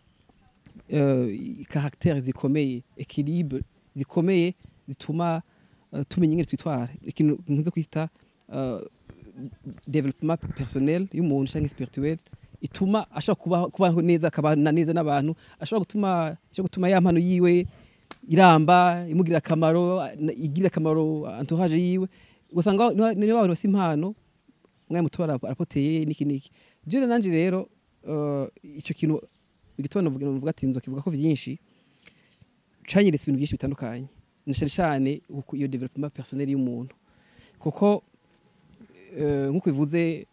caractère zikomeye, équilibre zikomeye zituma tumenya ingene twitwara, ikintu nkunze kwita développement personnel y'umuntu canke spirituel, ituma ashobora kubaho neza, akabana neza n'abantu, ashobora gutuma ya mpano yiwe iramba, imugirira akamaro, igirira akamaro entourage yiwe. Ugasanga niba abantu bafise impano, umwanya muto arapoteye niki niki. Jewe nanje rero ico kintu igituma navuga ati nzokivuga ko vyinshi, canyeretse ibintu byinshi bitandukanye, na cyane cyane iyo développement personnel y'umuntu, kuko nkuko bivuze,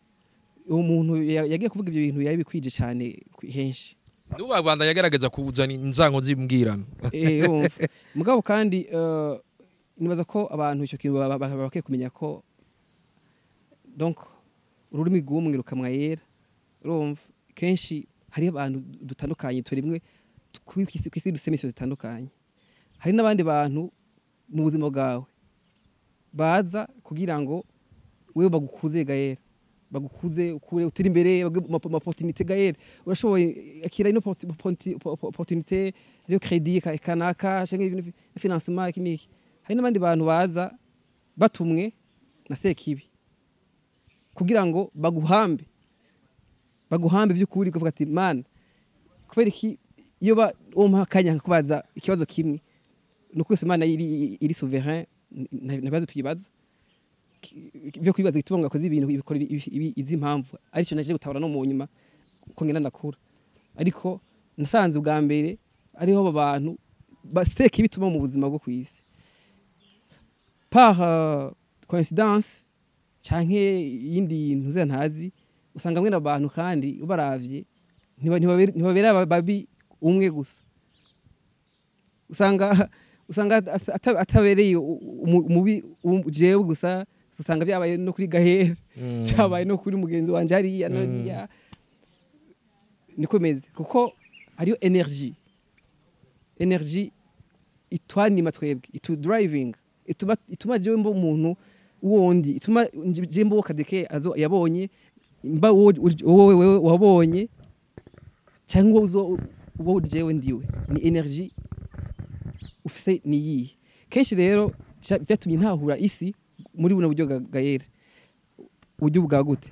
uwo muntu yagiye kuvuga ibyo bintu yari bikwije cyane henshi. N'ubu yagerageza kuzana inzango z'imbwirano. Urumva, mugabo kandi nibaza ko abantu icyo kintu bakwiye kumenya ko donc ururimi rw'umwe rukamwa yera. Urumva, kenshi hariho abantu dutandukanye, turi rimwe kw'isi, dufise mission zitandukanye. Hari n'abandi bantu mu buzima bwawe baza kugira ngo wewe bagukuze gayera, bagukuze ukure, utere imbere, baguhe ama opportunité. Gayera, urashoboye, akira ino opportunité, ariyo crédit kanaka canke ibintu financement, iki niki. Hari n'abandi bantu baza batumwe na sekibi kugira ngo baguhambe by'ukuri, kuvuga ati: "Man, kubera iki?" Iyo ba uwo mpa akanya nkakubaza ikibazo kimwe, ni uko Imana iri souverain, nta bibazo tuyibaza byo kwibaza igituma ngo akoze ibintu, ibikora izi mpamvu. Aricyo naje gutabara no mu nyuma uko ngenda ndakura, ariko nasanze ubwa mbere ariho abo bantu baseka ibituma mu buzima bwo kwisi par coïncidence. Canke iyindi ntuze ntazi, usanga mwene abantu kandi ubaravye ntibabera babi umwe gusa. Usanga atabereye umubi jewe gusa, usanga byabaye no kuri Gahere, cyabaye no kuri mugenzi wanje hariya no hariya. Niko meze, kuko hariyo énergie itwanima twebwe, itu driving, ituma jewe mba umuntu wundi, ituma jewe mba uwo Kadeke azo yabonye, mba wowe wewe wabonye, cyangwa uzo uwo jewe ndiwe. Ni énergie ufise ni yihe? Kenshi rero byatumye ntahura isi muri buno buryo gayere, uburyo bwa gute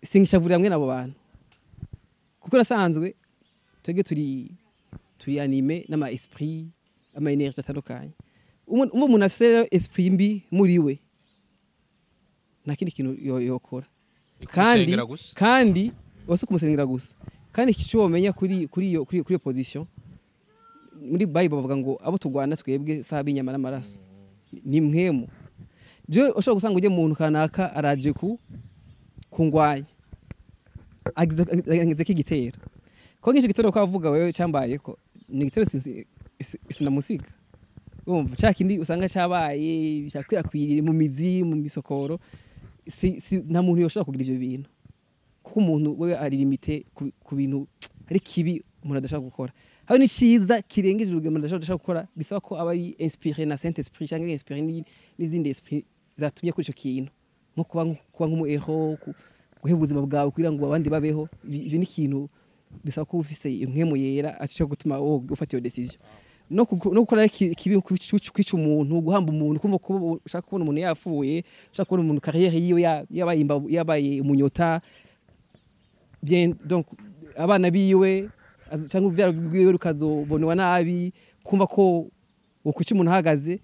singishavurira mwene abo bantu, kuko nasanzwe twebwe turi animé n'ama esprit, ama énergie atandukanye. Umuntu afise rero esprit mbi muri we, nta kindi kintu yokora kandi Kumusengera gusa. Kandi wose kumusengera gusa. Kandi icyo womenya kuri iyo position, muri Bible bavuga ngo abo turwana twebwe si ab'inyama n'amaraso, ni mwemu. Je ushobora gusanga ujye muntu kanaka araje ku kungwanya, agize ko igitero, ko nk'icyo gitero ko avuga wewe cyambaye ko ni igitero sinamusiga. Urumva ca kindi usanga cabaye cyakwirakwiriye mu mizi, mu misokoro. Si nta muntu yoshobora kugira ivyo bintu, kuko umuntu we ari limité ku bintu. Hari kibi umuntu adashobora gukora, hari n'iciza kirengeje urugero umuntu adashobora gukora, bisaba ko aba ari inspiré na Saint Esprit cyangwa ari inspiré n'izindi esprit zatumye kuri ico kintu, nko kuba nk'umu héros, guheba ubuzima bwawe kugira ngo abandi babeho. Ivyo ni ikintu bisaba ko ufise impwemu yera aco gutuma wowe ufata iyo décision. No gukora ikibi, kwica umuntu, guhamba umuntu, kumva ko ushaka kubona umuntu yapfuye, ushaka kubona umuntu carrière yiwe yabaye umunyota bien, donc abana biwe cyangwa uruvyaro rwiwe rukazobonwa nabi, kumva ko wokwica umuntu ahagaze,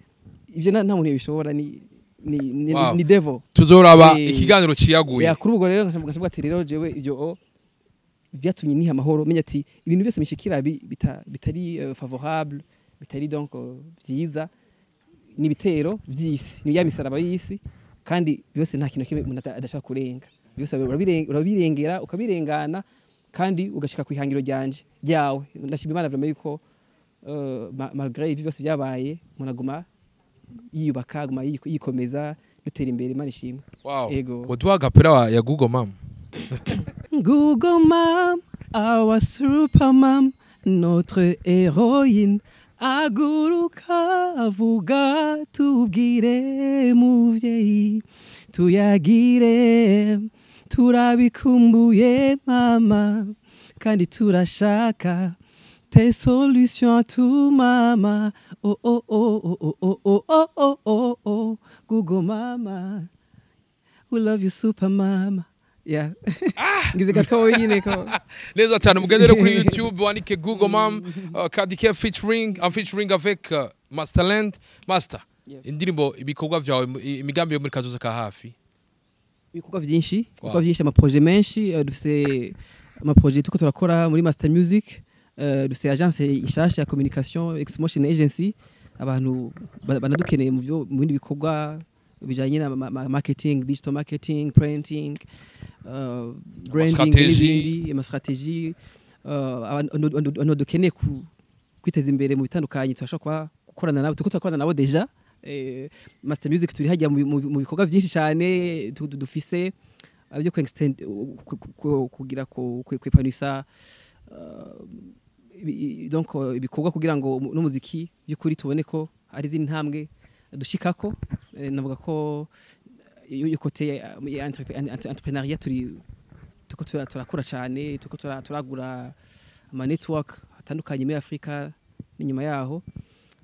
ivyo nta muntu yabishobora, ni ni devil. Tuzoraba ikiganiro ciyaguye. Ya, kuri ubwo rero nkaca ati rero jewe ivyo vyatumye niha amahoro, menya ati ibintu byose mishikira bitari favorable, bitari donc vyiza, ni ibitero vy'isi, ni ya misaraba y'isi. Kandi byose nta kintu kimwe umuntu adashaka kurenga, byose urabirengera, ukabirengana kandi ugashika ku ihangiro ryanje ryawe. Ndashima Imana vraiment yuko malgré ibi byose byabaye, umuntu aguma yiyubaka, aguma yikomeza, dutera imbere. Imana ishimwe. Wow. Ego. Waduha agapera ya Google Mom. Google Mom, our super mom, notre héroïne. Aguruka, avuga, tubwire muvyeyi, tuyagire, turabikumbuye mama, kandi turashaka tes solutions à tout mama. Oh oh oh oh oh oh oh oh oh oh, Google Mama. We love you, super mama. Yeah. Ngize gatoya nyine ko. Neza cyane. Mugendere kuri YouTube, wandike Google Mom, Kadike featuring en featuring avec Masterland Master. Indirimbo, ibikorwa vyawe, imigambi yo muri kazoza ka hafi? Ibikorwa byinshi, ibikorwa byinshi, amaprojet menshi. Dufise amaprojet tuko turakora muri Master Music. Dufise agence ishasha ya communication, Exmotion Agency. Abantu banadukeneye mu bindi bikorwa bijanye na marketing, digital marketing, printing, branding Stratégie. n'ibindi, ama stratégie. Abantu dukeneye kwiteza imbere mu bitandukanye, turashobora kuba gukorana nabo, turiko turakorana nabo déjà. Master Music turi hajya mu bikorwa byinshi cyane dufise byo ku extend, kugira kwepanisa donc ibikorwa kugira ngo n'umuziki by'ukuri tubone ko ari izindi ntambwe dushikako. Navuga ko iyo côté ya entrepreneuriat turi tuko turakora cyane, tuko turagura ama network atandukanye muri Afrika n'inyuma yaho.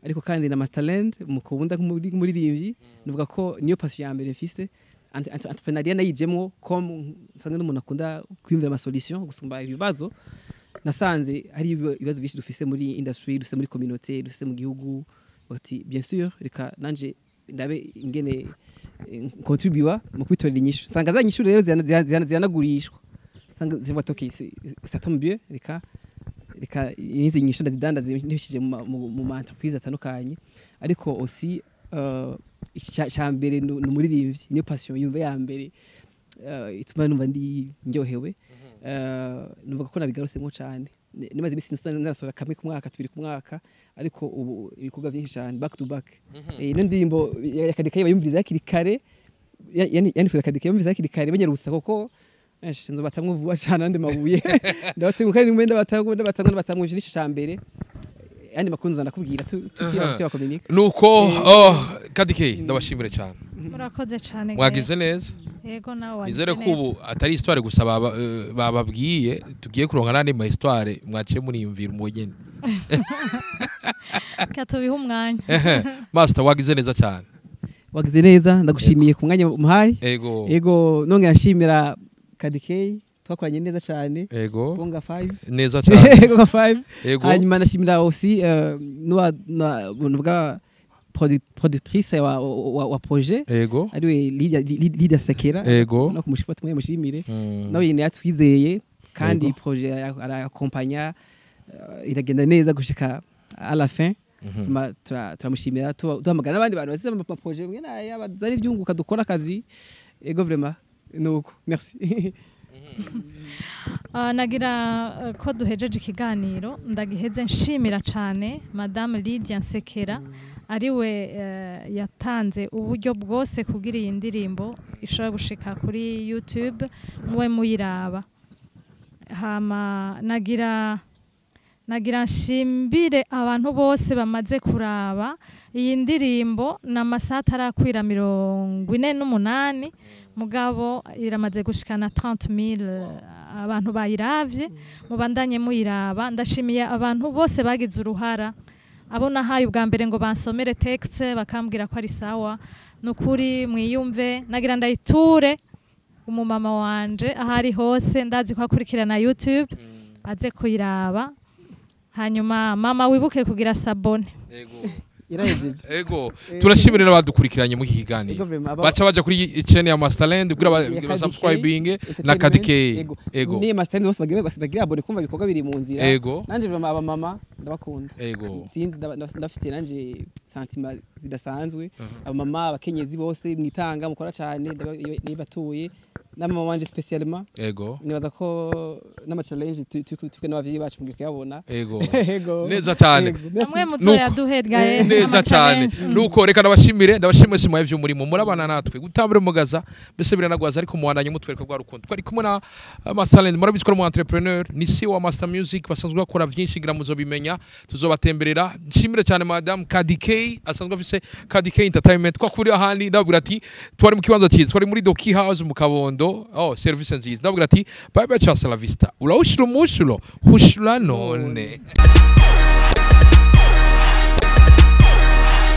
Ariko kandi na Masterland mukunda nk'umuririmbyi, navuga ko niyo passion ya mbere mfise. Entrepreneuriat nayijemwo comme nsanzwe n'umuntu akunda kwiyumvira ama solution gusumba ibibazo. Nasanze hari ibibazo byinshi dufise muri industry, dufise muri communauté, dufise mu gihugu. Bati bien sûr, reka nanje ndabe ingene contribua mu kwitorera inyishu. Nsanga za nyishu rero ziranagurishwa, nsanga zivuga ati okay, ça tombe bien, reka izi nyishu ndazidandaze ntibishije mu ma entreprise atandukanye. Ariko aussi Cya mbere ni umuririmbyi, niyo passion yumva ya mbere ituma numva ndi ndyohewe. Numva ko nabigarusemo cyane. Nimaze iminsi narasohora kamwe ku mwaka, tubiri ku mwaka, ariko ubu ibikorwa byinshi cyane back to back. Ino ndirimbo ya Kadeka bayumviriza hakiri kare, yanditswe na Kadeka, yumviriza hakiri kare banyarutsa, kuko nzobatamwo vuba cyane andi mabuye ndabatenguka, kandi nimwe ndabatamwo, ndabatamwo, ndabatamwo. Nicyo cya mbere. Andi makuru nza ndakubwira tuyakominika. Nuko oh, Kadike, ndabashimire cyane. Murakoze cyane. Mwagize neza. Yego, nawe wagize Nizere ko neza. ubu atari histoire gusa bababwiye, tugiye kuronka n'andi ma histoire mwaciye muriyumvira umugeni. Reka tubihe umwanya. Master, wagize neza cyane. Wagize neza, ndagushimiye ku mwanya umuhaye. Ego. Ego, nongera nshimira Kadikey, twakoranye neza cyane. Ego. Bonga 5. Neza cyane. Bonga 5. Ego. Hanyuma ndashimira aussi nuwa na nuvuga productrice wa projet, ariwe Lydia Sekera. Ego. No kumushifata tumwe mushimire. Nawe yine yatwizeye kandi projet arakompanya, iragenda neza gushika à la fin. Turamushimira, duhamagara n'abandi bantu basize ama projet mwe naya bazana ibyunguka, dukora akazi. Ego, vraiment nuko, merci. Nagira ko duhejeje ikiganiro, ndagiheze nshimira cyane Madame Lydia Nsekera, ariwe yatanze uburyo bwose kugira iyi ndirimbo ishobora gushika kuri YouTube muwe muyiraba. Hama nagira nshimire abantu bose bamaze kuraba iyi ndirimbo. Ni amasaha atarakwira 48, mugabo iramaze gushikana 30,000 abantu bayiravye. Mubandanye muyiraba. Ndashimiye abantu bose bagize uruhara, abo nahaye ubwa mbere ngo bansomere texte bakambwira ko ari sawa. Nukuri mwiyumve. Nagira ndayiture umumama wanje aho ari hose, ndazi ko akurikirana YouTube, aze kuyiraba. Hanyuma mama, wibuke kugira s'abonner. Ego. Irahejeje. Ego, turashimira n'abadukurikiranye muri iki kiganiro. Ego, vraiment, Baca baja kuri chaîne ya Masterland kugira Ya ba subscribing na Entertainment. Kadike. Ego. Ego. Niye Masterland bose bagire abonner, kumva ibikorwa biri mu nzira. Nanje vraiment aba mama ndabakunda. Sinzi, ndafite nanje sentiment zidasanzwe. Aba mama, abakenyezi bose mwitanga, mukora cyane, nibatuye n'amama wanje spécialement. Nibaza ko n'ama challenge turi n'abavyeyi bacu mugiye kuyabona. Ego. Neza cyane. Ego, merci. Amwe muzoyaduhe gaye. Neza cyane. Nuko reka ndabashimire mwese mwavyo umurimo murabana natwe gutambura mugaza, mbese biranagwaza, ariko muwananye mutwereka rwa rukundo. Twari kumwe na Masterland, murabizi ko ari umu entrepreneur, ni CEO wa Master Music, basanzwe bakora vyinshi, ngira muzobimenya, tuzobatemberera. Nshimire cyane Madame Kadike, asanzwe afise Kadike Entertainment. Kwa kuri ahandi ndababwira ati twari mu kibanza cyiza, twari muri Doki House mu Kabondo. Oh, service nziza. Ndababwira ati bye bye, ciao, la vista, urawushira umushulo hushura none.